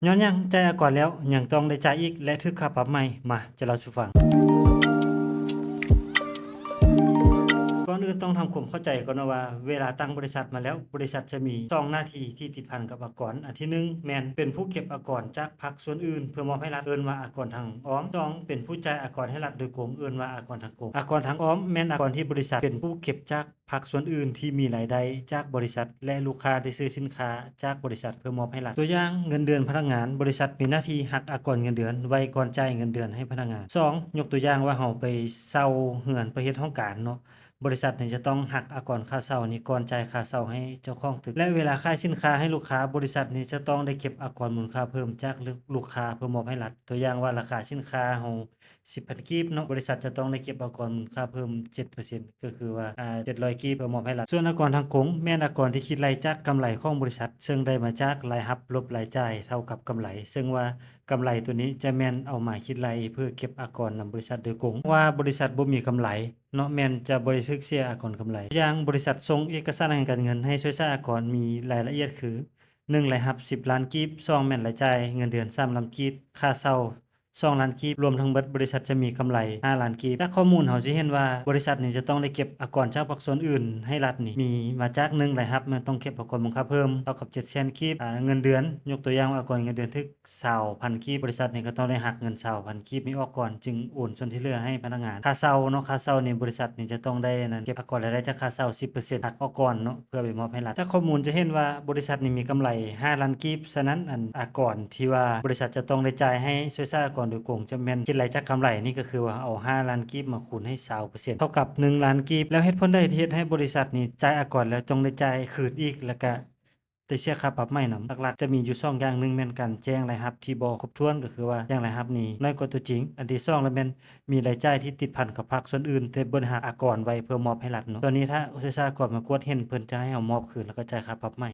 ຍ້ອນຫຍັງຈ່າຍອາກອນແລ້ວຍັງຕ້ອງໄດ້ຈ່າຍອີກ ແລະ ຖືກຄ່າປັບໃໝ? ມາ ຈະເລົ່າສູ່ຟັງ. ກ່ອນອື່ນຕ້ອງທຳຄວາມເຂົ້າໃຈກ່ອນເນາະວ່າ ເວລາຕັ້ງບໍລິສັດມາແລ້ວ ບໍລິສັດຈະມີສອງໜ້າທີ່ທີ່ຕິດພັນກັບອາກອນ. ອັນທີໜຶ່ງແມ່ນເປັນຜູ້ເກັບອາກອນຈາກພາກສ່ວນອື່ນເພື່ອມອບໃຫ້ລັດ ເອີ້ນວ່າອາກອນທາງອ້ອມ. ສອງ ເປັນຜູ້ຈ່າຍອາກອນໃຫ້ລັດໂດຍກົງ ເອີ້ນວ່າອາກອນທາງກົງ. ອາກອນທາງອ້ອມແມ່ນອາກອນທີ່ບໍລິສັດເປັນຜູ້ເກັບຈາກ ພາກສ່ວນອື່ນທີ່ມີລາຍໄດ້ຈາກບໍລິສັດ ແລະ ລູກຄ້າທີ່ຊື້ສິນຄ້າຈາກບໍລິສັດເພື່ອມອບໃຫ້ລັດ. ຕົວຢ່າງ, ເງິນເດືອນພະນັກງານ, ບໍລິສັດມີໜ້າທີ່ຫັກອາກອນເງິນເດືອນໄວ້ກ່ອນຈ່າຍເງິນເດືອນໃຫ້ພະນັກງານ. ສອງ, ຍົກຕົວຢ່າງວ່າເຮົາໄປເຊົ່າເຮືອນ ໄປເຮັດຫ້ອງການເນາະ, ບໍລິສັດນີ້ຈະຕ້ອງຫັກອາກອນຄ່າເຊົ່ານີ້ກ່ອນຈ່າຍຄ່າເຊົ່າໃຫ້ເຈົ້າຂອງຕຶກ ແລະ ເວລາຂາຍສິນຄ້າໃຫ້ລູກຄ້າ, ບໍລິສັດນີ້ຈະຕ້ອງໄດ້ເກັບອາກອນມູນຄ່າເພີ່ມຈາກລູກຄ້າເພື່ອມອບໃຫ້ລັດ. ຕົວຢ່າງວ່າ ລາຄາສິນຄ້າເຮົາ ສິບພັນກີບເນາະ, ບໍລິສັດຈະຕ້ອງໄດ້ເກັບອາກອນມູນຄ່າເພີ່ມເຈັດເປີເຊັນ ກໍຄືວ່າ ອາ ເຈັດຮ້ອຍກີບ ເພື່ອມອບໃຫ້ລັດ. ສ່ວນອາກອນທາງກົງ ແມ່ນອາກອນທີ່ຄິດໄລ່ຈາກກຳໄລຂອງບໍລິສັດ ເຊິ່ງໄດ້ມາຈາກລາຍຮັບລົບລາຍຈ່າຍເທົ່າກັບກຳໄລ, ເຊິ່ງວ່າກຳໄລໂຕນີ້ຈະແມ່ນເອົາມາຄິດໄລ່ເພື່ອເກັບອາກອນນຳບໍລິສັດໂດຍກົງ. ເພາະວ່າບໍລິສັດບໍ່ມີກຳໄລເນາະ, ແມ່ນຈະບໍ່ໄດ້ຖືກເສຍອາກອນກຳໄລ. ຢ່າງບໍລິສັດສົ່ງເອກະສານການເງິນໃຫ້ຊ່ວຍສາອາກອນ ມີລາຍລະອຽດຄື ໜຶ່ງ ລາຍຮັບສິບລ້ານກີບ, ສອງ ແມ່ນລາຍຈ່າຍເງິນເດືອນສາມລ້ານກີບ, ຄ່າເຊົ່າ ສອງລ້ານກີບ, ລວມທັງເບິດບໍລິສັດຈະມີກຳໄລຫ້າລ້ານກີບ. ຈາກຂໍ້ມູນເຮົາຊິເຫັນວ່າ ບໍລິສັດນີ້ຈະຕ້ອງໄດ້ເກັບອາກອນຈາກພາກສ່ວນອື່ນໃຫ້ລັດນີ້ ມີມາຈາກ ໜຶ່ງ ລາຍຮັບ ແມ່ນຕ້ອງເກັບອາກອນມູນຄ່າເພີ່ມເທົ່າກັບເຈັດແສນກີບ, ອາ ເງິນເດືອນ ຍົກຕົວຢ່າງວ່າອາກອນເງິນເດືອນຖືກຊາວພັນກີບ, ບໍລິສັດນີ້ກໍຕ້ອງໄດ້ຫັກເງິນຊາວພັນກີບນີ້ອອກກ່ອນ ຈຶ່ງໂອນສ່ວນທີ່ເຫຼືອໃຫ້ພະນັກງານ. ຄ່າເຊົ່າເນາະ, ຄ່າເຊົ່ານີ້ບໍລິສັດນີ້ຈະຕ້ອງໄດ້ນັ້ນ ເກັບອາກອນລາຍໄດ້ຈາກຄ່າເຊົ່າສິບເປີເຊັນ ຫັກອອກກ່ອນເນາະ ເພື່ອໄປມອບໃຫ້ລັດ. ຈາກຂໍ້ມູນຈະເຫັນວ່າບໍລິສັດນີ້ມີກຳໄລຫ້າລ້ານກີບ, ສະນັ້ນ ອັນ ອາກອນທີ່ວ່າບໍລິສັດຈະຕ້ອງໄດ້ຈ່າຍໃຫ້ຊ່ວຍສາອາກອນໂດຍກົງ ຈະແມ່ນຄິດໄລ່ຈາກກຳໄລນີ້ ກໍຄືວ່າເອົາຫ້າລ້ານກີບມາຄູນໃຫ້ຊາວເປີເຊັນ ເທົ່າກັບໜຶ່ງລ້ານກີບ. ແລ້ວເຫດຜົນໃດທີ່ເຮັດໃຫ້ບໍລິສັດນີ້ຈ່າຍອາກອນແລ້ວຕ້ອງໄດ້ຈ່າຍຄືນອີກ ແລ້ວກະໄດ້ເສຍຄ່າປັບໃໝນຳ? ຫຼັກໆຈະມີຢູ່ສອງຢ່າງ, ໜຶ່ງ ແມ່ນການແຈ້ງລາຍຮັບທີ່ບໍ່ຄົບຖ້ວນ ກໍຄືວ່າແຈ້ງລາຍຮັບນີ້ນ້ອຍກວ່າຕົວຈິງ, ອັນທີສອງລະແມ່ນ ມີລາຍຈ່າຍທີ່ຕິດພັນກັບພາກສ່ວນອື່ນ ແຕ່ບໍ່ໄດ້ຫັກອາກອນໄວ້ເພື່ອມອບໃຫ້ລັດເນາະ. ຕອນນີ້ຖ້າຊ່ວຍສາອາກອນມາກວດເຫັນ ເພິ່ນຈະໃຫ້ເຮົາມອບຄືນ ແລ້ວກໍຈ່າຍຄ່າປັບໃໝ.